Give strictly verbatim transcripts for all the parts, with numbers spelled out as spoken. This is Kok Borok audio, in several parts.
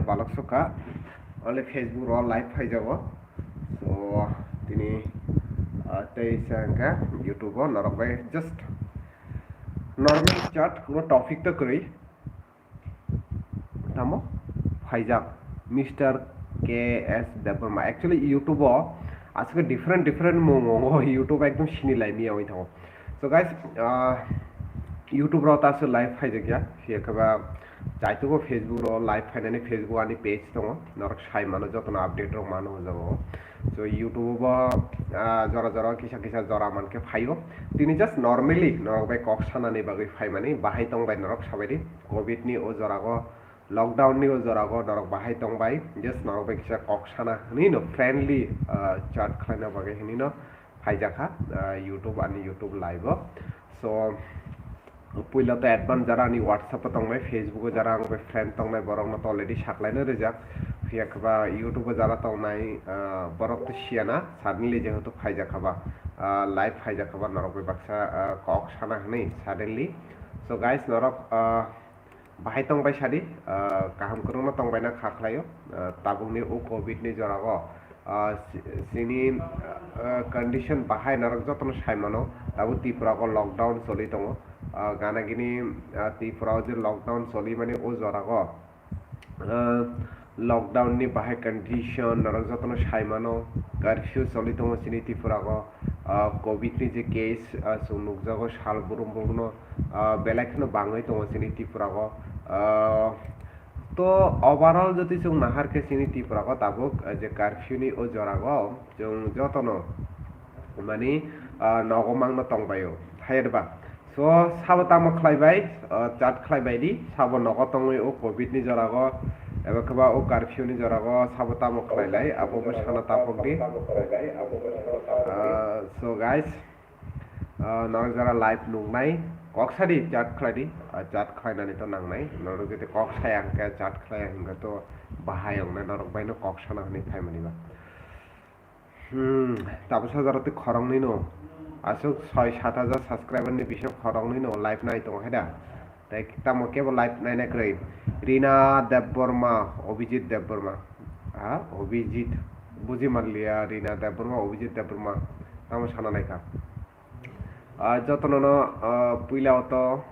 Palak sukha, only Facebook ro live phaijago. So, tini, ah, tei sa hwnkha YouTube o norok bai just normal chat, kuno topic to kwrwi. Tamo phaijak Mister K S Debbarma. Actually, YouTube o aswk different, different mung wngo. YouTube ekdom sini lai miya wng thango. So guys, ah, YouTube rok ta aswk live phaijakya, phiya khe ba chaitugo Facebook rok live phainani, Facebook ani page tongo, norok sai mano, jotono update rok mano o jaga o. So YouTube bo, ah, jora jora kisa kisa jora mankhe phaio. Tini just normally norok bai kok sanani bagwi phaimani, bahai tongbai norok sabaidi. Covid ni o jora go, lockdown ni o jora go norok bahai tongbai, just norok bai kisa kok sana hwnwi no friendly, ah, chat khlaina bagwi hwnwi no phaijakha, ah, YouTube ani YouTube live o. So, puila to advance jara ani WhatsApp o tongnai, Facebook o jara ang bai friend tongnai, borok no to already saklaina rijak. Phiya khe ba YouTube o jara tongnai, ah, borok to siya na, suddenly jehetu phaijakha ba, ah, live phaijakha ba, norok bai baksa, ah, kok sana hwnwi suddenly. So guys, norok, ah, bahai tongbai sadi, ah, kaham kwrwngno tongbaina kha khlaio. Ah, tabukni o Covid ni jora o, ah, si-, sini, ah, condition bahai norok jotono sai mano, tabuk Tripura o lockdown choli tongo. Ah, gana gini, ah, Tripura o je lockdown choli mani o jora o, ah, lockdown ni bahai condition norok jotono sai mano, curfew choli tongo sini Tripura o. Ah, Covid ni je case, ah, chwng nukjago sal brum brum no, ah, belai kheno bangwi tongo chini Tripura o. Ah, to overall jodi chwng nahar khe chini Tripura o tabuk, ah, je curfew ni o jora o chwng jotono mani, ah, nogo mangno tongbaio, hayar ba. So, sabo tamo khlai bai, ah, chat khlai bai di, sabo nogo tongwi o Covid ni jora o, eba khe ba o curfew ni jora o sabo tamo khlai lai, abo bo sana tapok di. Ah, so guys, ah, norok jara live nuknai, kok sadi chat khlai di, ah, chat khlainani to nangnai, norok jodi kok saya hwnkhe chat khlai hwnkhe to bahai wngnai, norok baino kok sana hwnwi phaimani ba. Hmm, tabuk sajaro twi khoroknwi no. Aswk soi sat hajar subscriber ni bisingo khoroknwi no live nai tongo hai da. Tei tamo kebo live naina kwrwi. Rina Debbarma, Abhijit Debbarma. Ha, Abhijit. Buji manliya Rina Debbarma, Abhijit Debbarma. Tamo sana naikha. Ah, jotono no, ah, puila o to,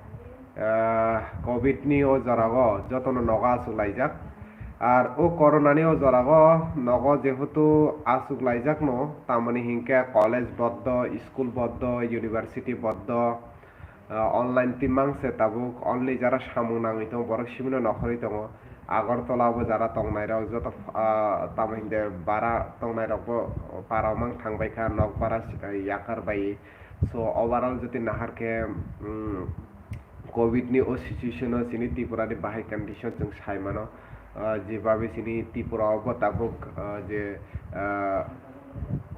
ah, Covid ni o jora o jotono nogo aswk laijak. Ar o corona ni o jora o nogo jehetu aswk laijak no, tamoni hinkhe college boddo, school boddo, university boddo, ah, online timang se tabuk only jara samung nangwi tongo borok sibino nokhorwi tongo. Agartala bo jara tongnai rok joto, ah, tamo hinkhe bara tongnai rok bo para o mang thangbai kha, nok bara, ah, yakar bai. So, overall jodi nahar khe, mm, Covid ni o situation o chini Tripura ni bahai condition chwng sai mano. Ah, je babe chini Tripura o bo tabuk, ah, je, ah,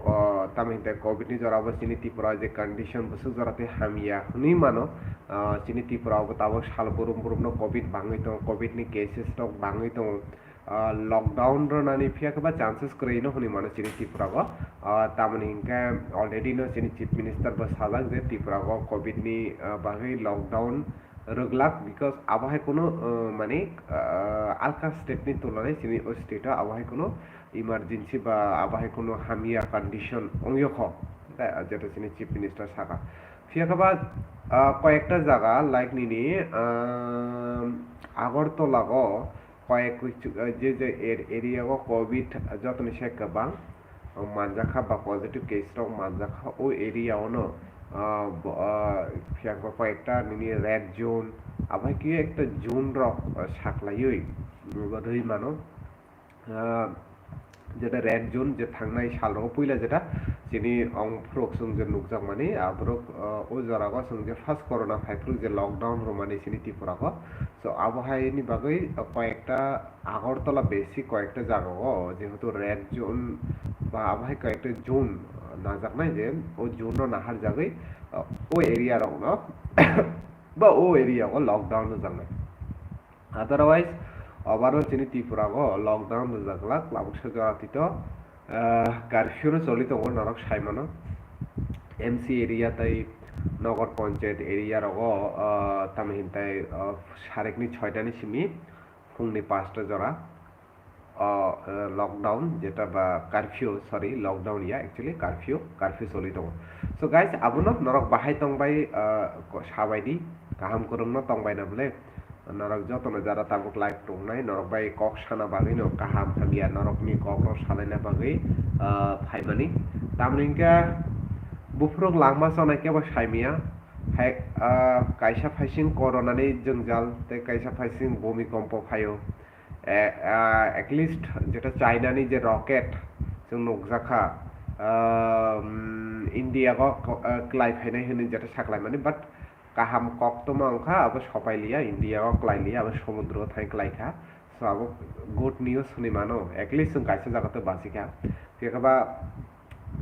o, tamo hinkhe Covid ni jora o bo chini Tripura o je condition bwswk jora tei hamya hwnwi mano. Ah, chini Tripura o bo tabuk sal brum brum no Covid bangwi tongo, Covid ni cases rok bangwi tongo. Ah, lockdown rwnani phiya khe ba chances kwrwi no hwnwi mano chini Tripura o. Ah, tamoni hinkhe already no chini Chief Minister bo sajak je Tripura o Covid ni, ah, bagwi lockdown rwglak, because abo hai kunu, ah, mani, ah, alka state ni tulonai chini o state o abo hai kunu emergency ba abo hai kunu hamya condition wngya kho, ta-, jeto chini Chief Minister saka. Phiya khe ba, ah, koyekta jaga like nini, ah, Agartala o koyek, je je er-, area o Covid jotoni se kwbang manjakha ba positive case rok manjakha, o area o no, ah, bo-, ah, phiya khe koyekta nini red zone, abo hai khe ekta zone rok, ah, saklaiwi rwi mano. Ah, jeta red zone je thangnai sal rogo puila jeta chini ong phuruk chwng je nukjakmani, aborok, ah, o jora o chwng je first corona phaiphuru je lockdown rwmani chini Tripura o. So, abo hai ni bagwi koyekta Agartala besi koyekta jaga o jehetu red zone ba abo hai koyekta zone najaknai je o zone no naharjagwi, ah, o area rok no ba o area o lockdown rwjaknai. Otherwise, overall chini Tripura o lockdown rwjak glak, tabuk se jora tito, ah, curfew no choli tongo, norok sai mano. M C area tei Nagar Panchayat area rogo, ah, tamo hintai, ah, sarikni soita ni simi phungni pasta jora. o, eh, lockdown, jeta ba curfew, sorry, lockdown ya, actually curfew, curfew choli tongo. So guys, abono norok bahai tongbai, eh, ko-, sabaidi, kaham kwrwngno tongbaina bwle. Norok jotono jara tabuk live tongnai, norok bai kok sana bagwino kaham hamya norokni kokrok salaina bagwi, ah, phaimani. Tamni hwnkhe buphuruk langma chonai kebo saimaya. Hai, ah, kaisa phaising coronani jwngjal tei kaisa phaising bhumikompo phaio. Eh, ah, at least jeta China ni je rocket chwng nukjakha, ah, um, India o ko-, ah, kwlai phainai hwnwi jeta saklaimani, but kaham koktwma wngkha, abo sopai liya, India o kwlai liya, abo somudro o thang kwlai kha. So abo good news hwnwi mano, at least chwng kaisa jaga tei bachikha. Phiya khe ba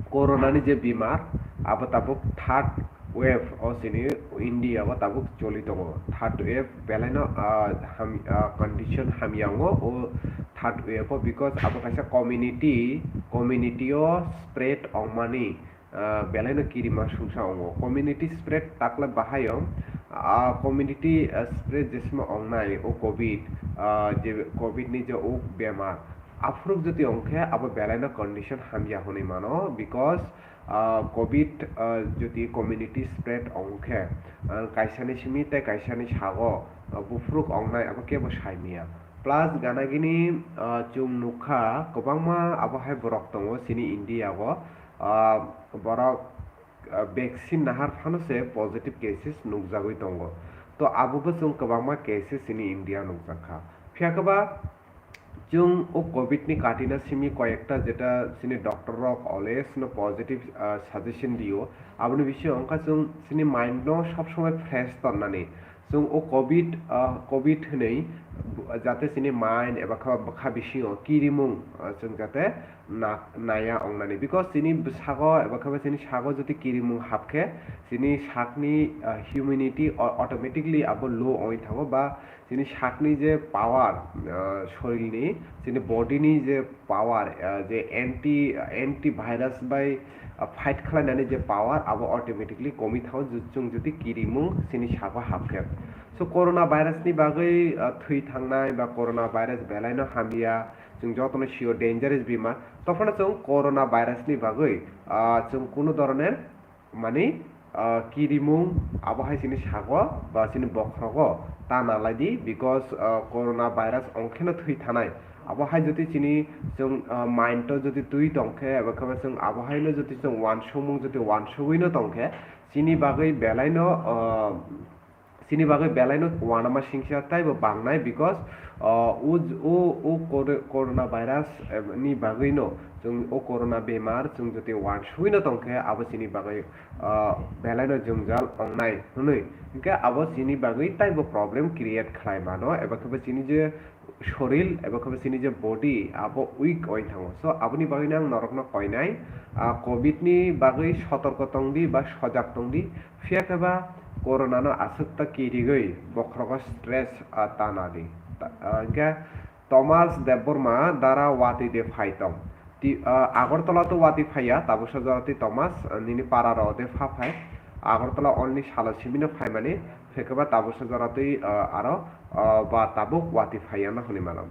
corona ni je bimar, abo tabuk third wave o chini India o tabuk choli tongo. Third wave belai no, ah, ham-, ah, condition hamya wngo o third wave o, because abo kaisa community, community o spread ongmani, ah, belai no kirima sungsa wngo. Community spread takle bahai o, ah, community, ah, spread jesma ongnai o covid, ah, je covid ni je o bemar, aphuru jodi ongkhe abo belai no condition hamya hwnwi mano, because, ah, covid, ah, jodi community spread ongkhe, ah, kaisa ni simi tei kaisa ni sago, ah, buphuruk ongnai abo kebo saimaya. Plus gana gini, ah, chwng nukha kwbangma abo hai borok tongo chini India o, ah, borok, ah, vaccine nahar phano se positive cases nukjagwi tongo. To abo bo chwng kwbangma cases chini India nukjakha. Phiya khe ba chwng o covid ni katina simi koyekta jeta chini doctor rok always no positive, ah, suggestion dio. Aboni bisingo wngkha chwng chini mind no sob somoi fresh tonnani. Chwng o covid, ah, covid hwnwi, bu-, jate chini mind eba kha, kha bisingo kirimung, ah, chwng jate na-, naya ongnani. Because chini bwsago eba kha chini sago jodi kirimung hapkhe, chini sakni, ah, humanity o-, automatically abo low ongwi thango, ba chini sakni je power, ah, sorilni, chini body ni je power, ah, je anti, anti virus bai, ah, fight khlainani je power, abo automatically komi thango, ju-, chwng jodi kirimung chini sago hapkhe. So corona virus ni bagwi, ah, thwi thangnai ba corona virus belai no hamya, chwng jotono sio dangerous bimar. Tophano chwng corona virus ni bagwi, ah, chwng kunu dhoroner mani, ah, kirimung abo hai chini sago ba chini bokhrogo ta nalai di, because, ah, corona virus ongkheno thwi thanai. Abo hai jodi chini chwng, ah, mind o jodi twi tongkhe, eba khe ba chwng abo haino jodi chwng wansukmung jodi wansugwi no tongkhe, chini bagwi belai no, ah, chini bagwi belai no uanama singsa taibo bangnai, because, ah, o, o, o cor-, corona virus, eh, ni bagwi no chwng o corona bemar chwng jodi wansugwi no tongkhe, abo chini bagwi, ah, belai no jwngjal ongnai hwnwi. Hinkhe abo chini bagwi taibo problem create khlai mano, eba khe ba chini je soril eba khe ba chini je body abo weak oi thango. So aboni bagwi no ang norokno koinai, ah, covid ni bagwi sotorko tongdi ba sojak tongdi, phiya khe ba corona no aswk ta kirigwi bokhrogo stress, ah, ta nadi. Ta-, ah, hinkhe Thomas Debbarma dara watwi de phai tong. Ti-, ah, Agartala to watwi phaiya, tabuksa jora twi Thomas, ah, nini para rok de pha phai. Agartala only salo simi no phaimani, phekhe ba tabuksa jora twi, ah, aro, ah, ba tabuk watwi phaiya no hwnwi mano.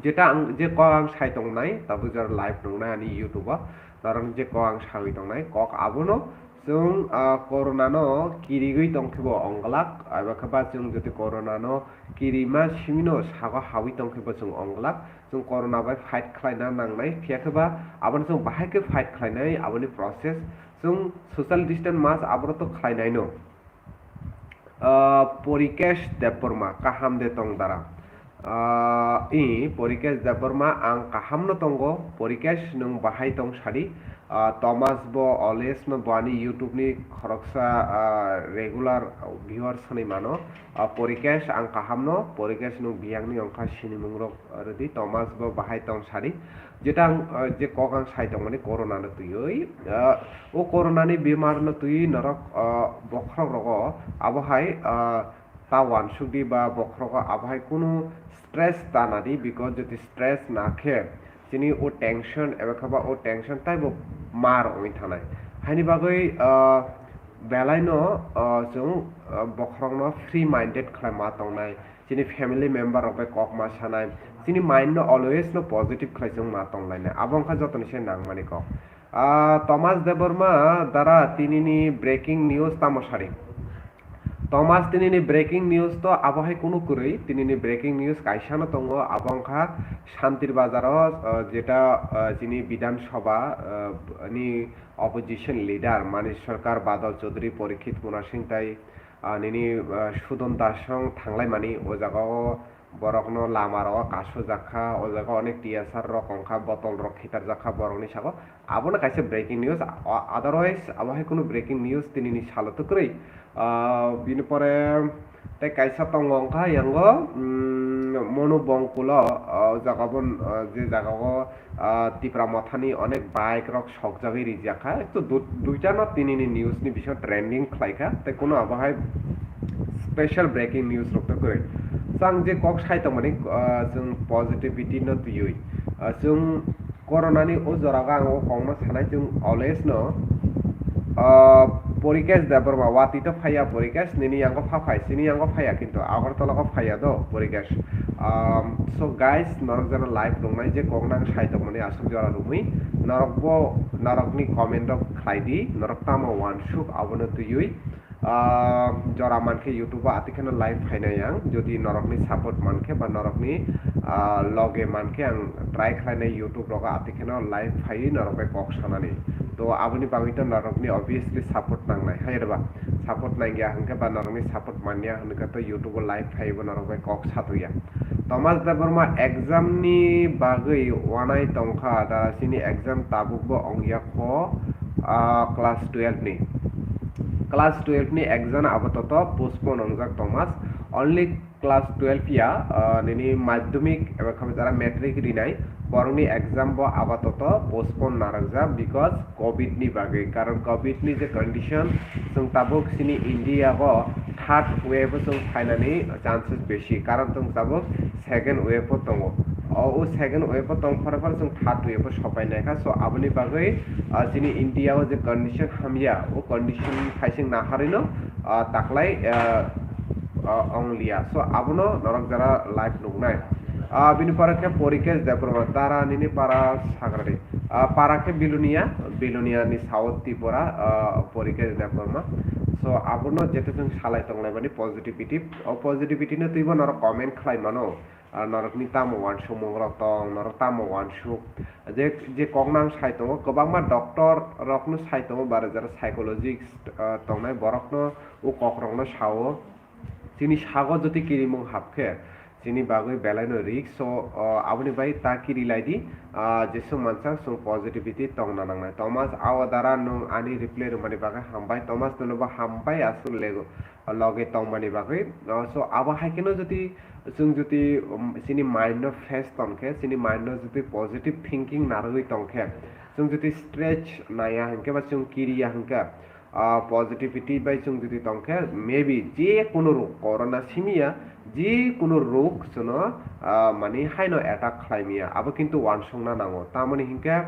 Jeta ang, je kok ang sai tongnai, tabuk jora live nungnai ani YouTube o, norok je kok ang sawi tongnai, kok abono chwng, ah, corona no kirigwi tongkhe bo ongglak, eba khe ba chwng jodi corona no kirima simi no sago hawi tongkhe bo chwng ongglak. Chwng corona bai fight khlaina nangnai, phiya khe ba abono chwng bahai khe fight khlainai, aboni process chwng social distance mask aboro to khlainai no. Ah, Porikesh Debbarma, kaham de tong dara? Ah, i, Porikesh Debbarma, ang kaham no tongo. Porikesh, nwng bahai tong sadi? Ah, Thomas bo always no bo ani YouTube ni khoroksa, ah, regular viewers hwnwi mano. Ah, Porikesh, ang kaham no. Porikesh, nwng biyang ni ongkha sinimung rok rwdi. Thomas bo bahai tong sadi? Jeta ang, ah, je kok ang sai tongmani corona no twiwi, ah, o corona ni bemar no twiwi norok, ah, bokhorok rogo abo hai, ah, ta wansuk di ba bokhorogo abo hai kunu stress ta nadi, because jodi stress na khe chini o tension eba khe ba o tension taibo mar wngwi thanai. Haini bagwi, ah, belai no, ah, chwng, ah, bokhorok no free minded khlai ma tongnai, chini family member rok bai kok ma sanai, Chini mind no always no positive khlai chwng ma tong lainai. Abo wngkha jotoni se nangmani kok. Ah, Thomas Debbarma dara tinini breaking news tamo sari? Thomas, tinini breaking news to abo hai kunu kwrwi, tinini breaking news kaisa no tongo, abo wngkha Shantir Bazar o, ah, jeta, ah, chini Bidhan Sabha, ah, ni opposition leader Manish Sarkar, Badal Chaudhary, Parikshit Kumar Singh tai, ah, nini, ah, Sudon Das song thanglai mani o jaga o borokno lama rogo kasujak kha, o jaga onek T S R rok wngkha, botol rok khitarjak kha borokni sago. Abono kaisa breaking news, o-, otherwise abo hai kunu breaking news tinini salo to kwrwi. Ah, bini pore tei kaisa tongo wngkha yango, mm, Monu Bongkulo, ah, o jaga bo, ah, je jaga o, ah, Tipra Mothani onek bike rok sokjagwi rijak kha. To du-, duita no tinini news ni bisingo trending khlai kha, tei kunu abo hai special breaking news rok to kwrwi. So ang je kok sai tongmani, ah, chwng positivity no twiwi, ah, chwng corona ni o jora o ang o kokno sanai chwng always no, ah, Porikesh Debbarma, watwi to phaiya Porikesh, nini yango pha phai, chini yango phaiya, kintu Agartala o phaiya do Porikesh. Um, so guys, norok jeno live nungnai je kok nang sai tongmani aswk jora rwmwi, norok bo, norokni comment rok khlai di, norok tamo uansuk abono twiwi. Ah, jora mankhe YouTube o atikheno live phainai ang, jodi norokni support mankhe ba norokni, ah, loge mankhe ang try khlainai YouTube rogo atikheno live phaiwi norok bai kok sanani. To aboni bagwi to norokni obviously support nangnai, hai rwba? Support nangya hwnkhe ba norokni support manya hwnkhe to YouTube o live phaiwi bo norok bai kok satokya. Thomas Debbarma exam ni bagwi uanai tongkha, da chini exam tabuk bo ongya kho, ah, class twelve ni. Class twelve ni exam apatot postpone wngjak Thomas. Only class twelve ya, ah, nini madhyamik eba khe jara matric rinai, borokni exam bo apatot postpone narwkjak because covid ni bagwi. Karon covid ni je condition, chwng tabuk chini India o third wave o chwng phainani chances besi, karon chwng tabuk second wave o tongo. O, o second wave o tong phano phano chwng third wave o sopai naikha. So aboni bagwi, ah, chini India o je condition hamya, o condition phaising naharino, ah, taklai, ah, ah, ongliya. So abono norok jara live nuknai. Ah, bini pore khe Porikesh Debbarma, dara nini para sagrari. Ah, para khe Bilonia, Bilonia ni South Tripura, ah, Porikesh Debbarma. So abono jeto chwng salai tonglaimani positivity, o positivity no twibo norok comment khlai mano. Ah, norokni tamo uansukmung rok tong, norok tamo uansuk. Je, je kok nang sai tongo, kwbangma doctor rokno sai tongo, bare jara psychologist, ah, tongnai borokno o kok rokno sao. Chini sago jodi kirimung hapkhe, chini bagwi belaino risk. So, ah, aboni bai ta kiri lai di, ah, jeswk mansak chwng positivity tongna nangnai. Thomas, awa dara nwng ani reply rwmani bagwi hambai. Thomas, nono bo hambai aswk lego, loge tongmani bagwi. Ah, so abo hai kheno jodi chwng jodi, um, chini mind no fresh tongkhe, chini mind no jodi positive thinking narwgwi tongkhe, chwng jodi stretch naiya hinkhe ba chwng kiriya hinkhe, ah, positivity bai chwng jodi tongkhe, maybe je kunu rok corona simiya, je kunu rok chwngno, ah, mani haino attack khlaimiya, abo kintu uansukna nango. Tamoni hinkhe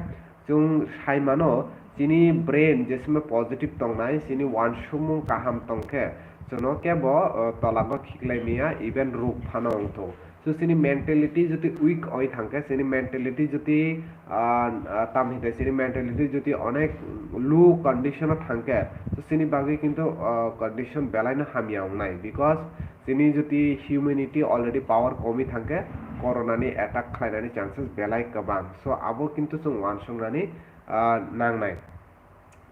chwng sai mano, chini brain jesima positive tongnai, chini uansukmung kaham tongkhe, chwngno kebo, ah, tola no khiklai miya, even rok phano wngthok. So chini mentality jodi weak oi thangkhe, chini mentality jodi, ah, ah, tam hinkhe chini mentality jodi onek low condition o thangkhe, so chini bagwi kintu, ah, condition belaino hamya wngnai, because chini jodi humanity already power komi thangkhe, corona ni attack khlainani chances belai kwbang. So abo kintu chwng uansuknani, ah, nangnai.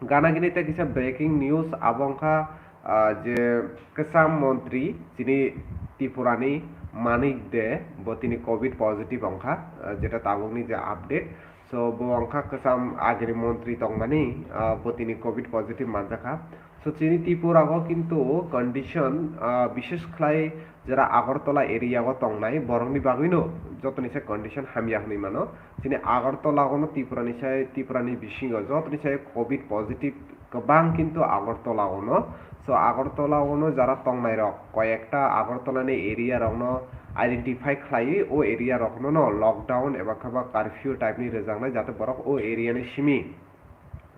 Gana gini tei kisa breaking news, abo wngkha, ah, je kwcham montri chini Tripura ni Manik De, bo tini covid positive wngkha, ah, jeta tabukni je update. So bo wngkha kwcham agini montri tongmani, ah, bo tini covid positive manjakha. So chini Tripura o kintu condition, ah, bishes khlai jera Agartala area o tongnai borokni bagwino jotoni se condition hamya hwnwi mano. Chini Agartala o no Tripura ni sai, Tripura ni bisingo jotoni sai covid positive kwbang kintu Agartala o no. So Agartala o no jara tongnai rok, koyekta Agartala ni area rok no identify khlaiwi o area rok no no lockdown eba khe ba curfew type ni rwjaknai, jate borok o area ni simi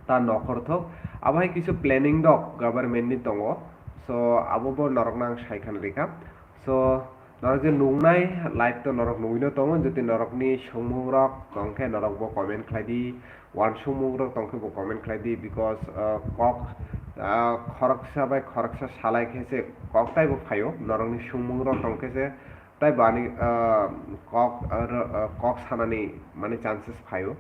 ta nokhorthok. Abo hai kisu planning rok government ni tongo. So abo bo norok no ang sai khan rikha. So Norok je nungnai live to norok nugwino tongo, jodi norokni swngmungrok tongkhe norokbo comment khlai di, uansukmungrok tongkhe bo comment khlai di, because, ah, kok, ah, khoroksa bai khoroksa salai khe se kok taibo phaio, norokni swngmungrok tongkhe se taibo ani, ah, kok, ah, ro-, ah, kok sanani mane chances phaio.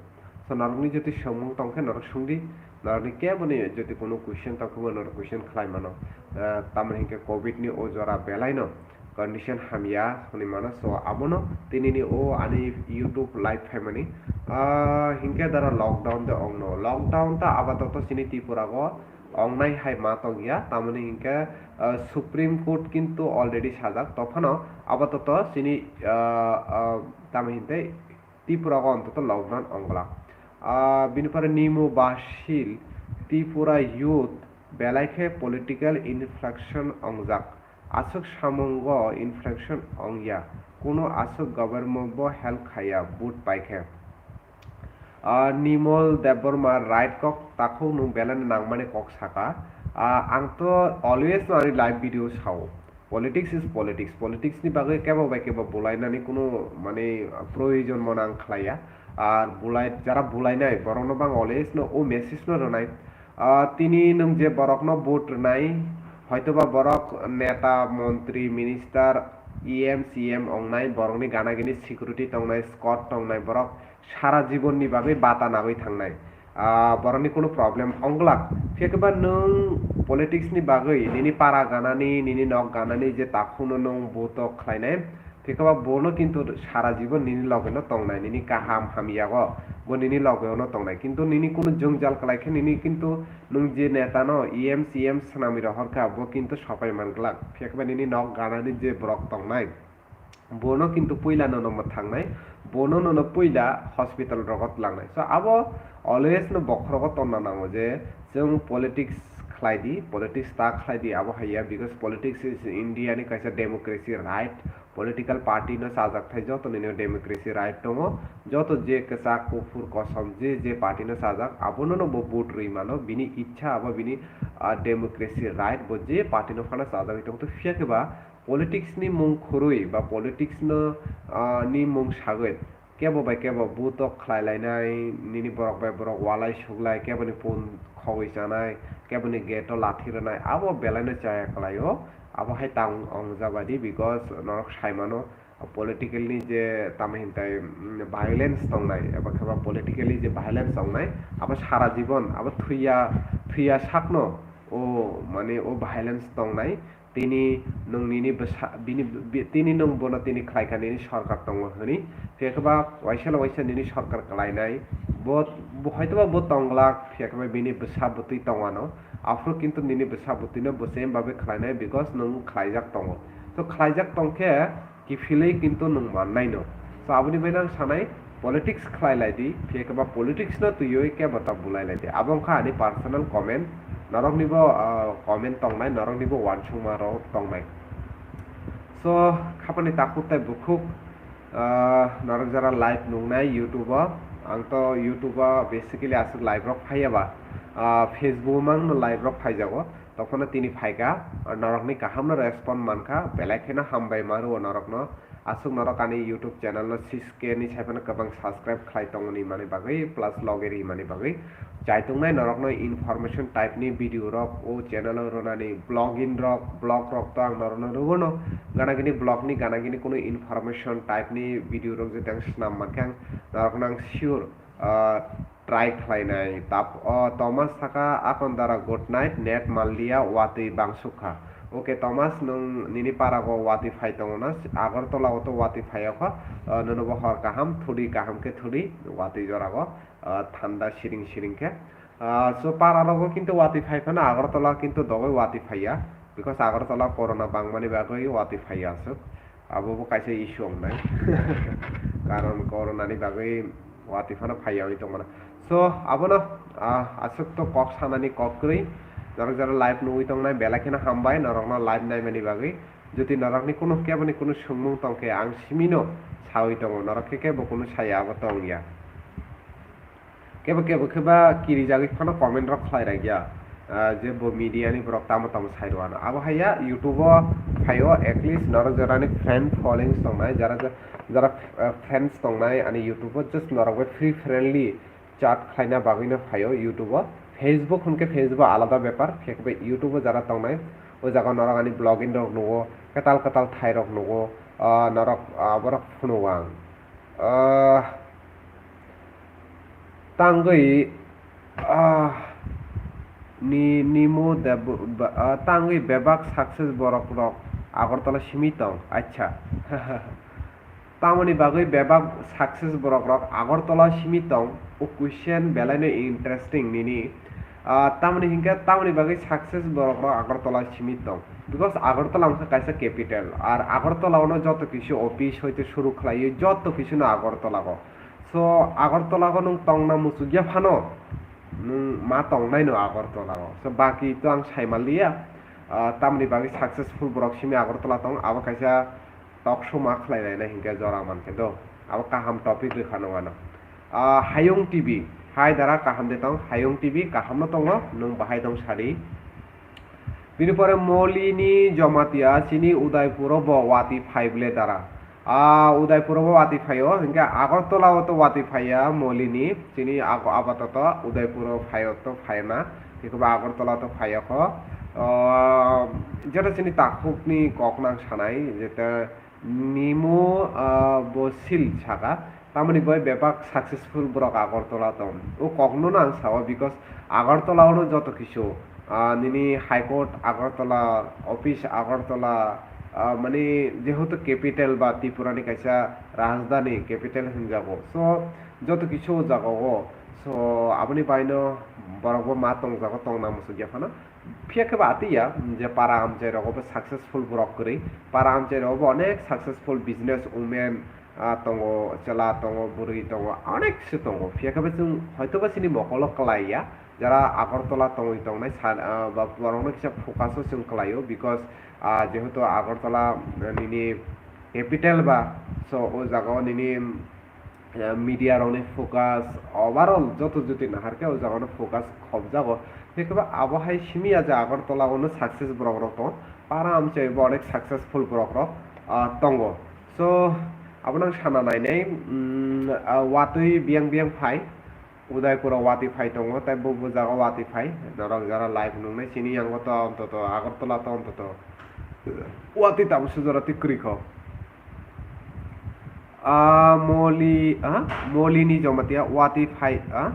So norokni jodi swngmung tongkhe norok swngdi, norokni keboni jodi kono question tongkhe bo norok question khlai mano. Ah, tamoni hinkhe covid ni o jora belaino condition hamya hwnwi mano. So abono tinini o ani YouTube live phaimani, ah, hinkhe dara lockdown de ongno. Lockdown ta apatoto chini Tripura o ongnai hai ma tongya, tamoni hinkhe, ah, Supreme Court kintu already sajak, tophano apatoto chini, ah, ah, tamo hinte Tripura o ontoto lockdown ongglak. Ah, bini pore Nimo Basil, Tripura youth belai khe political infraction ongjak. Aswk samungo infraction ongya, kuno aswk government bo help khaiya, vote paikhe. Ah, Nimol Debbarma right kok takhuk nwng belai no nangmani kok saka. Ah, ang to always no ani live video sao. Politics is politics. Politics ni bagwi kebo bai kebo bulainani kuno mane proyojon mano ang khlaiya. Ar bulai, jara bulainai borokno bang always no o message no rwnai. Ah, tini nwng je borokno vote rwnai, hoitoba borok neta, montri, minister, E M, C M ongnai, borokni gana gini security tongnai, escort tongnai, borok sara jibonni bagwi bata nagwi thangnai. Ah, borokni kuno problem ongglak. Phiya khe ba nwng politics ni bagwi nini para ganani, nini nok ganani je takhukno nwng vote khlainai, Thikaba bono kintu sara jibon nini logeno tongnai, nini kaham hamya o bo nini logeno tongnai, kintu nini kunu jwngjal kwlai khe nini kintu nwng je netano E M C M swnamwi rohor kha, bo kintu sopai man glak. Phiya khe ba nini nok ganani je borok tongnai, bono kintu puila nono mwthangnai, bono nono puila hospital rogo tlangnai. So abo always no bokhorogo tonna nango je chwng politics khlai di, politics ta khlai di, abo hai ya, because politics is India ni kaisa democracy right. Political party no chajak thai joto nini democracy right tongo, joto je kwchak kuphur kosom je je party no chajak abono no bo vote rwi mano, bini ichha abo bini, ah, democracy right, bo je party no phano chajagwi tongo. To phiya khe ba politics ni mung khurwi ba politics no, ah, ni mung sagwi kebo bai kebo butok khlai lainai, nini borok bai borok walai suklai, keboni phone khogwi chanai, keboni gate o lathi rwnai, abo belai no chaya kwlai o. Abo hai tang ongjabai di, because norok sai mano, political ni je tamo hintai, mm, violence tongnai, eba khe ba politically je violence tongnai, abo sara jibon, abo thwiya, thwiya sakno o, mane, o violence tongnai. Tini nwng nini bwsa, bini, bi-, tini nwng bono tini khlai kha, nini sorkar tongo hwnwi. Phiya khe ba waisa no waisa nini sorkar kwlainai. Bo, bo hoitoba bo tong glak, phiya khe ba bini bwsa bwtwi tong ano. Aphuru kintu nini bwsa bwtwi no bo same babe khlainai, because nwng khlaijak tongo. So khlaijak tong khe kiphilwi kintu nwng mannai no. So aboni bai ang sanai, politics khlai lai di, phiya khe ba politics no twiwi kebo ta bulai lai di. Abo wngkha ani personal comment, norok ni bo, ah, comment tongnai, norok ni bo uansukma rok tongnai. So khapani takhuk tai bukhuk, ah, norok jara live nungnai YouTube o, ang to YouTube o basically aswk live rok phaiya ba, ah, Facebook o mang no live rok phaijago. Tokphano tini phaikha, norokni kahamno respond mankha, belai kheno hambai ma rwo norokno. Aswk norok ani YouTube channel no six K ni saiphano kwbang subscribe khlai tongoni mani bagwi, plus loge ri mani bagwi. Chaitungnai norokno information type ni video rok o channel o rwnani, blogging rok, blog rok to ang norokno rwgwno. Gana gini blog ni gana gini kunu information type ni video rok jete ang swnam mankhe ang norokno ang sure, ah, try khlainai. Tap-, o Thomas saka, "Akon dara good night, net manliya, watwi bangsukha." Okay Thomas, nwng nini parago watwi phai tongo na? Agartala o to watwi phai okha, ah, nono bo hor kaham, thudi kaham khe thudi, watwi jorago, ah, thanda siring siring khe. Ah, so para rogo kintu watwi phai phano Agartala kintu dogwi watwi phaiya, because Agartala corona bangmani bagwi watwi phaiya aswk. Abo bo kaisa issue wngnai. Karon corona ni bagwi watwi phano phaiya wngwi tongmano. So, abono, ah, aswk to kok sanani kok kwrwi. Norok jara live nugwi tongnai, belai kheno hambai norokno live naimani bagwi. Jodi norokni kunu keboni kunu swngmung tongkhe, ang simino sawi tongo, norok khe kebo kunu saya, abo to wngya. Kebo kebo khe ba kirijagwi phano comment rok khlai ragya, ah, je bo media ni borok tamo tamo sai rwano. Abo haiya YouTube o phaio, at least norok jorani friend followings tongnai, jara jara, ah, friends tongnai ani YouTube o, just norok bai free friendly chat khlaina bagwi no phaio YouTube o. Facebook hwnkhe Facebook alada bepar, khe bai YouTube o jara tongnai, o jaga norok ani vlogging rok nugo, kwtal kwtal thai rok nugo, ah, norok, ah, borok phunugo ang. Ah, tangwi, ah, ni, nimo deb-, ba-, ah, tangwi bebak success borok rok Agartala simi tong, acha. Tamoni bagwi bebak success borok rok Agartala simi tong, o question belai no interesting nini. Ah, tamoni hinkhe tamoni bagwi success borok rok Agartala simi tong. Because Agartala wngkha kaisa capital, ar Agartala ono joto kisu office hoite suru khlaiwi joto kisu no Agartala o. So Agartala o nwng tongna muchukya phano nwng ma tongnai no Agartala o. So baki to ang sai manliya, ah, tamoni bagwi successful borok simi Agartala tong, abo kaisa talk show ma khlai lainai hinkhe jora mankhe do. Abo kaham topic rwkha nung ano. Ah, Hayung T V, hai dara kaham de tong, Hayung T V kaham no tongo, nwng bahai tong sadi. Bini pore Molini Jomatia chini Udaipuro bo wati phai ble dara. Ah, Udaipuro bo wati phaio, hinkhe Agartala o to wati phaiya Molini, chini ago-, apatoto Udaipuro phaio to phaina, hikoba Agartala to phaio kho. Ah, jeta chini takhukni kok nang sanai, jeta Nimo, ah, bo sil saka, tamoni bai bebak successful borok Agartala tong. O kokno no ang sao, because Agartala ono joto kisu, ah, nini High Court Agartala, office Agartala, ah, mani jehetu capital ba Tripura ni kaisa rajdhani capital hinjago. So, joto kisu o jaga o. So, aboni bai no borok bo ma tongjago, tongna muchukya phano. Phiya khe ba atiya je para amchai rogo bo successful borok kwrwi, para amchai rogo bo onek successful business women, ah, tongo, chwla tongo, bwrwi tongo, onek se tongo. Phiya khe ba chwng hoito ba chini mokolo kwlai ya, jara Agartala tongwi tongnai sa, ah, ba borokno kisa focus o chwng kwlaio, because, ah, jehetu Agartala, ah, nini capital ba, so o jaga o nini eh, media rokni focus, overall joto jotoi naharkhe o jagano focus khobjago. Hwnkhe ba abo hai simi ya je Agartala ono success borok rok tongo, para amchai bo onek successful borok rok, ah, tongo. So, abono ang sana nainai, mm, ah, watwi biyang biyang phai, Udaipuro watwi phai tongo, tei bo bo jaga watwi phai, norok jara live nungnai chini yango to ontoto Agartala to ontoto watwi tabuk sujora twi kwrwi kho. Ah, Moli, ah, Molini Jomatia, wati phai, ah?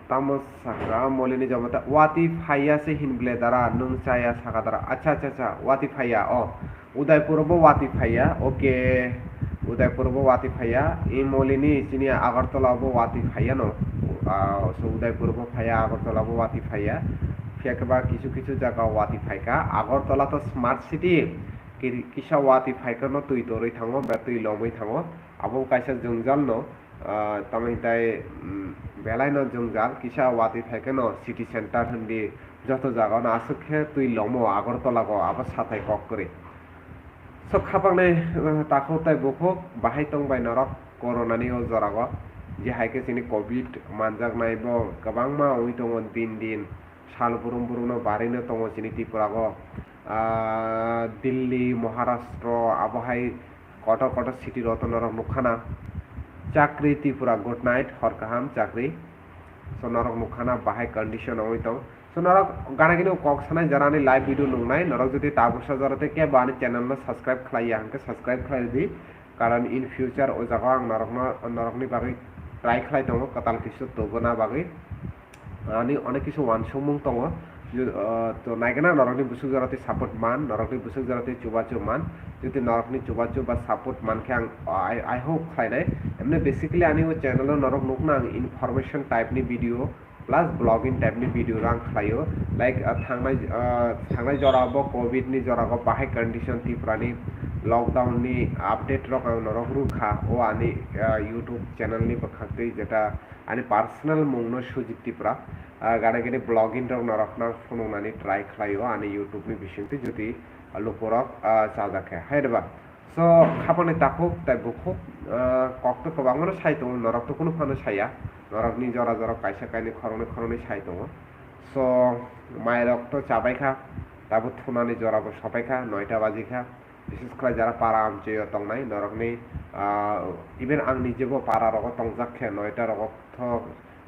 Tamo saka, Molini Jomatia, wati phaiya se hinble dara, nwng chaya saka dara. Acha, acha, acha, wati phaiya, oh. Udaipur bo wati phaiya, okay. Udaipur bo wati phaiya, i Molini chini Agartala bo wati phaiya no. Ah, so Udaipur bo phaiya, Agartala bo wati phaiya. Phiya khe ba kisu kisu jaga wati phaikha. Agartala to smart city. Kiri-, kisa wati phaikhe no twi torwi thango, ba twi lomwi thango. Abo kaisa jwngjal no, ah, tamo hitai, mm, belai no jwngjal, kisa wati phaikhe no city center hindi joto jaga no aswk khe twi lomo Agartala go, abo sathai kok kwrwi. So khapang nai, ah, takhuk tai bukhuk bahai tong bai norok corona ni o jora go, je hai khe chini covid manjak nai bo kwbangma wngwi tongo din din. Sal burum burum no barwi no tongo chini Tripura o. Ah, Delhi, Maharashtra, abo hai kotor kotor city rok to norok nukha na. Chakri Tripura, good night, hor kaham chakri. So norok nukha na bahai condition wngwi tong. So norok gana gini kok sanai jara ni live video nungnai, norok jodi tabuk sa jora tei kebo ani channel no subscribe khlai ya hwnkhe subscribe khlai di. Karon in future o jaga o ang norokno, norokni bagwi try khlai tongo kwtal kisu tubuna bagwi. Ani onek kisu uansukmung tongo. Ju-, ah, to naigana norokni bwswk jora tei support man, norokni bwswk jora tei chubachu man. Jodi norokni chubachu ba support man khe ang, I, I hope khlainai. Emne basically ani o channel o norok nukna ang information type ni video plus vlogging type ni video rang khlaio, like, ah, thangnai, ah, thangnai jora bo covid ni jora go bahai condition Tripura ni lockdown ni update rok ang norok rwkha o ani, ah, YouTube channel ni bwkhak twi, jeta ani personal mung no Sujit Tripura, ah, gana gini vlogging rok norok no phunuknani try khlaio ani YouTube ni bisingtwi, jodi lukurok, ah, chajak khe hai rwba. So, khapangni takhuk tai bukhuk, ah, kok to kwbangmano sai tongo, norok to kunu phano saya. Norokni jora jora kaisa kainwi khoroknwi khoroknwi sai tongo. So, mairok to chabaikha. Tabuk thunani jora bo sopaikha, noita bajikha. Bises khlai jara para amchoi o tongnai norokni, ah, even ang nijebo para rogo tongjak khe, noita rogo tho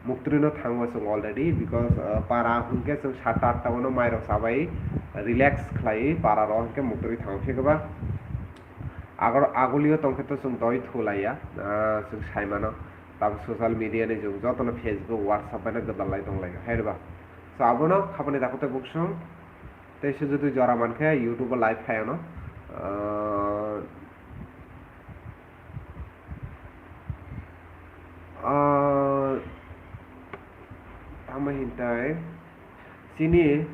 muktri no thango chwng already, because, ah, para hwnkhe chwng satta atta o no mairok chabai relax khlai para rok hwnkhe muktri thango, phiya ba agor agulio tongkhe to chwng doi thulaiya, ah, chwng saimano. Tabuk social media ni jug, jotono Facebook, WhatsApp bai no gwdal lai tonglaio, hai ba? So abono khapani dakhutai buksong. Tei se jodi jora mankhe YouTube o live khai ano. Ah, ah, tamo hintai chini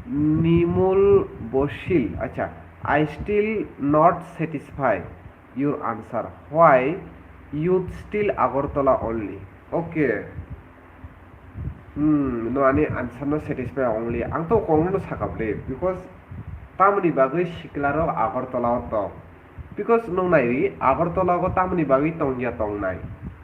Nimol Bosil, acha, I still not satisfy your answer. Why youth still Agartala only? Okay. Hmm, no ani answer no satisfy only. Ang to kong no saka ble, because tamoni bagwi sikla rok Agartala o tong. Because nung nai ri, Agartala o tamoni bagwi tong ya tong nai.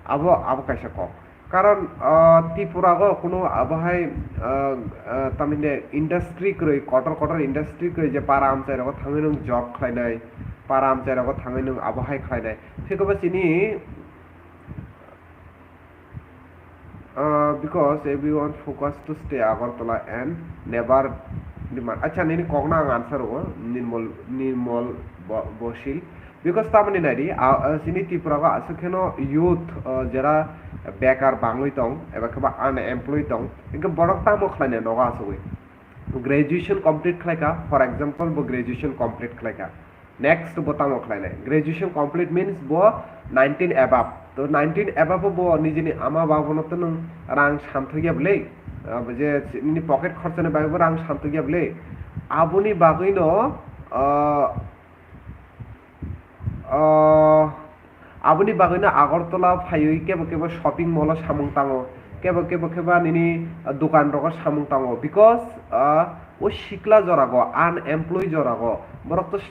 Abo, abo kaisa kok. Karon, ah, Tripura o kuno abo hai, ah, ah, tamni industry kwrwi, kotor kotor industry kwrwi je para amchai rogo thangwi nung job khlai nai, para amchai rogo thangwi nung abo hai khlai nai. Thik abo chini, ah, because everyone focus to stay Agartala and never demand. Acha, nini kokno ang answer o, Nirmol, Nirmol Bo-, Bosil. Because tamoni naidi, a, a, chini Tripura o aswk kheno youth, ah, jera bekar bangwi tong, eba khe ba unemployed tong, hwnkhe borok tamo khlainai nogo asugwi? Graduation complete khlaikha, for example, bo graduation complete khlaikha. Next bo tamo khlainai? Graduation complete means bo nineteen above. To nineteen above o bo nijini ama babuno to nwng rang santhokya bwle, ah, bo je nini pocket khorchani bagwi bo rang santhokya bwle. Aboni bagwino, ah, Ah, aboni bagwino Agartala phaiwi kebo kebo shopping mall o samung tango, kebo kebo khe ba nini, ah, dukan rogo samung tango, because, ah, o sikla jorago, unemployed jorago, borok to s-,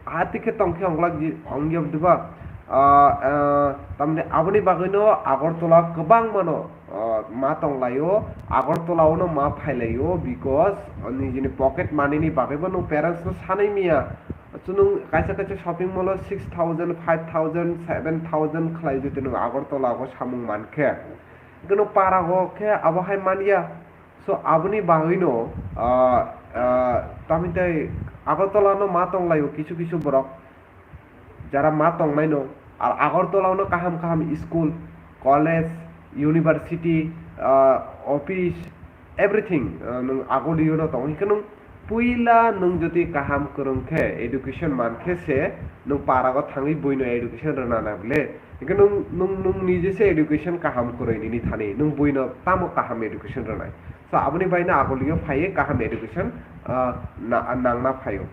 hati khe tongkhe onglak ji-, ongya diba? Ah, ah, tamni aboni bagwino Agartala kwbangmano, ah, ma tonglaio, Agartala o no ma phailaio, because, ah, nijini pocket money ni bagwibo nwng parents no sanai miya. Chwng kaisa kaisa shopping mall o six thousand, five thousand, seven thousand khlai jodi nwng Agartala o samung mankhe, hwnkhe nwng para o khe abo hai manya. So aboni bagwino, ah, ah, tamni tai Agartala no ma tonglaio kisu kisu borok, jara ma tongnaino, ar Agartala no kaham kaham school, college, university, ah, office, everything, ah, nwng Agartala no tongo, hwnkhe nwng puila nwng jodi kaham kwrwng khe, education mankhe se nwng para o thangwi buino education rwna nai bwle, hwnkhe nwng, nwng, nwng nije se education kaham kwrwi nini thani, nwng buino tamo kaham education rwnai? So aboni baino Agartala o phaiwi kaham education, ah, na-, nangna phaio.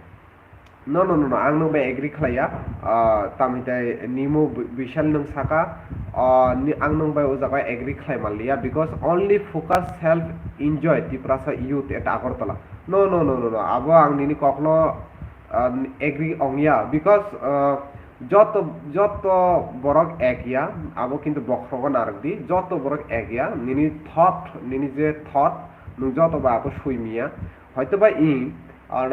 No, no, no, no, ang nwng bai agree khlaiya. Ah, tamni tai Nirmol Bi-, Bosil nwng saka, ah, ni, ang nwng bai o jaga agree khlai manliya, because only focus self enjoy Tiprasa youth at Agartala. No, no, no, no, no, abo ang nini kokno, ah, agree ongya, because, ah, joto, joto borok ek ya, abo kintu bokhrogo narwk di, joto borok ek ya, nini thought, nini je thought, nwng joto ba abo sui miya. Hoito ba i, ah,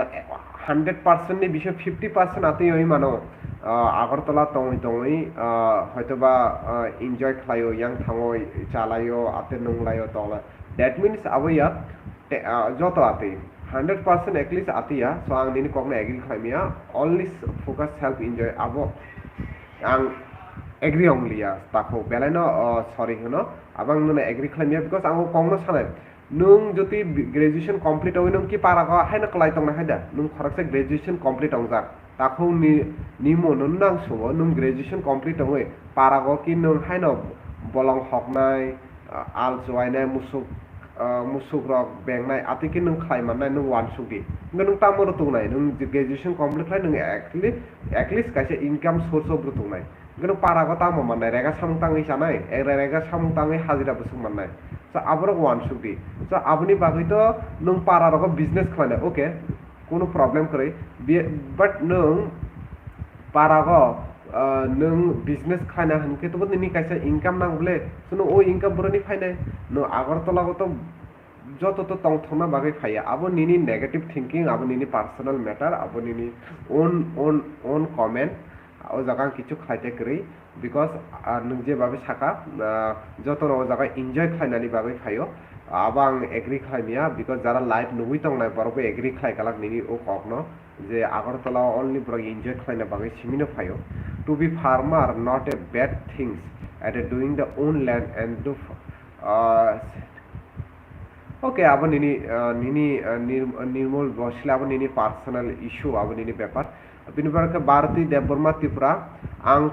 hundred percent ni bising fifty percent atwi oi mano, ah, Agartala tongwi tongwi, ah, hoito ba, ah, enjoy khlaio, yang thango, chalaio, ate nunglaio, tongla. That means abo ya, te, ah, joto atwi, hundred percent at least atwi ya. So ang nini kokno agree khlai maya, only s-, focus self enjoy, abo ang agree ongliya, takhuk belai no, ah, sorry hwno, abo ang nono agree khlai maya, because ang o kokno sanai. Nwng jodi bi-, graduation complete ongwi nwng ki para o haino kwlai tongnai hai da? Nwng khoroksa graduation complete ongjak. Takhuk ni, ni mo nwng nang sungo, nwng graduation complete ongwi para o ki nwng haino bolong hoknai, ah, al chuainai, musuk, ah, musuk rok bengnai, atwi ki nwng khlai mannai, nwng uansuk di. Hwnkhe nwng tamo rw tongnai, nwng graduation complete khlai nwng at least, at least kaisa income source o rw tongnai. Hwnkhe para o tamo mannai, rega samung tangwi chanai, eh, re-, rega samung tangwi hajira bwswk mannai. So, aborok uansuk di. So, aboni bagwi to nwng para rogo business khlainai, okay, kunu problem kwrwi. Bi-, but nwng para o, ah, nwng business khlaina hwnkhe to nini kaisa income nang bwle. So, nwng o income boroni phainai. Nwng Agartala o to joto to tongthokna bagwi phaiya. Abo nini negative thinking, abo nini personal matter, abo nini own, own, own comment. O jaga ang kichu khlaite kwrwi, because, ah, nwng je bagwi saka, ah, jotono o jaga enjoy khlainani bagwi phaio. Abo ang agree khlaimya, because jara live nugwi tongnai borok bo agree khlai kalak nini o kokno, je Agartala o only borok enjoy khlaina bagwi simino phaio. To be farmer not a bad things, at a doing the own land and do, ah, okay, abo nini, ah, nini, ah, Nir-, Nirmol Bosila, abo nini personal issue, abo nini bepar. Bini pore khe Bharati Debbarma Tripura, ang,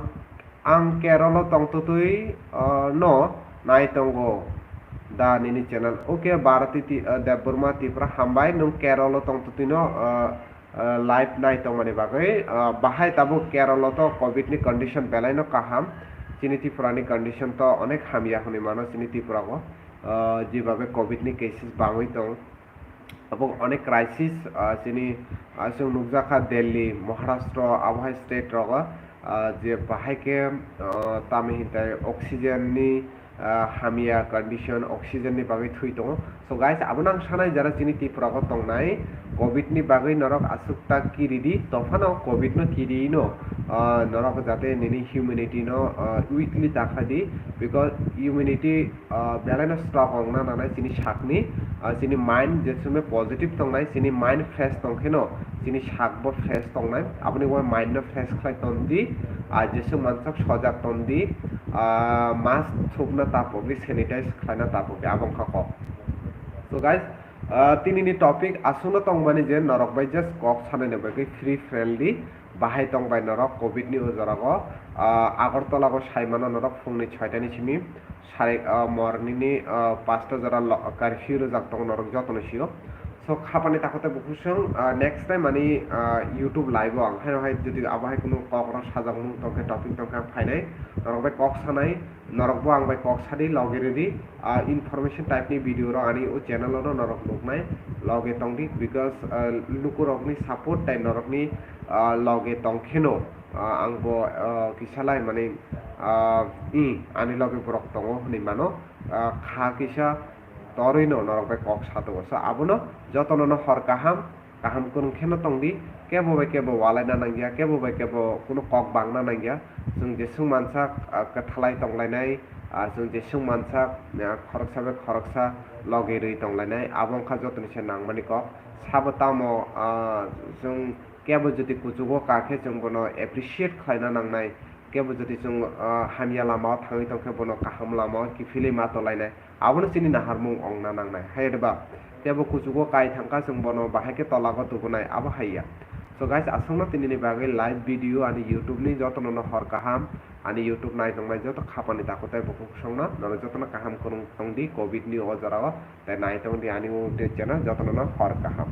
ang Kerala tongtwtwi, ah, no nai tongo da nini channel. Okay, Bharati Ti-, ah, Debbarma Tripura, hambai nwng Kerala tongtwtwi no, ah, ah, live nai tongmani bagwi, ah, bahai tabuk Kerala to covid ni condition belai no kaham. Chini Tripura ni condition to onek hamya hwnwi mano chini Tripura o. Ah, jebabe covid ni cases bangwi tong. Abo onek crisis, ah, chini, ah, chwng nukjakha Delhi, Maharashtra, abo hai state rogo, ah, je bahai khe, ah, tamni hintai oxygen ni, ah, hamya condition, oxygen ni bagwi thwi tongo. So guys, abono ang sanai jara chini Tripura o tongnai covid ni bagwi norok aswk ta kiri di, tophano covid no kiri no, ah, norok jate nini humanity no, ah, weakly ta khlai di, because humanity, ah, belai no strong ongna nangnai chini sakni, ah, chini mind je somoi positive tongnai, chini mind fresh tongkheno chini sak bo fresh tongnai, aboni uaui mind no fresh khlai tondi, ah, jeswk mansak sojak tondi, ah, mask thupna tapogwi, sanitize khlaina tapogwi, abo wngkha kok. So guys, ah, tinini topic aswkno tongmani je norok bai just kok sanani bagwi free friendly bahai tongbai norok covid ni o jorao, ah, Agartala o saimano norok phungni soitani simi sari, ah, morning ni, ah, pasta jora lo-, curfew rwjak tongo norok jotono sio. So khapani takhuk tei bukhuk song, ah, next time ani, ah, YouTube live o ang haino hai jodi abo hai kunu kok rok sajak mung tongkhe topic tongkhe ang phainai norok bai kok sanai. Norok bo ang bai kok sadi loge rwdi, ah, information type ni video rok ani o channel o no norok nuknai loge tongdi, because, ah, lukurokni support tei norokni, ah, loge tongkheno, ah, ang bo, ah, kisa lai mani, ah, i ani loge borok tongo hwnwi mano, ah, kha kisa torwi no norok bai kok satongo. So abono jotono no hor kaham, kaham kwrwng kheno tongdi, kebo bai kebo walaina nangya, kebo bai kebo kunu kok bangna nangya. Chwng jeswk mansak, ah, kwthalai tonglainai, ah, chwng jeswk mansak, ah, khoroksa bai khoroksa logi rwi tonglainai, abo wngkha jotoni se nangmani kok. Sabo tamo, ah, chwng kebo jodi kuchugo ka khe chwng bono appreciate khlaina nangnai, kebo jodi chwng, ah, hamya lama o thangwi tongkhe bono kaham lama o kiphilwi ma tolainai. Abono chini naharmung ongna nangnai. Hai de ba? Tebo kuchugo kai thangkha chwng bono bahai khe tolago tubunai, abo hai ya. So guys, aswkno tinini bagwi live video ani YouTube ni jotono no hor kaham, ani YouTube nai tongnai joto khapani takhuk tei bukhuk songno, norok jotono kaham kwrwng tongdi covid ni o jorao, tei nai tongdi ani o channel jotono no hor kaham.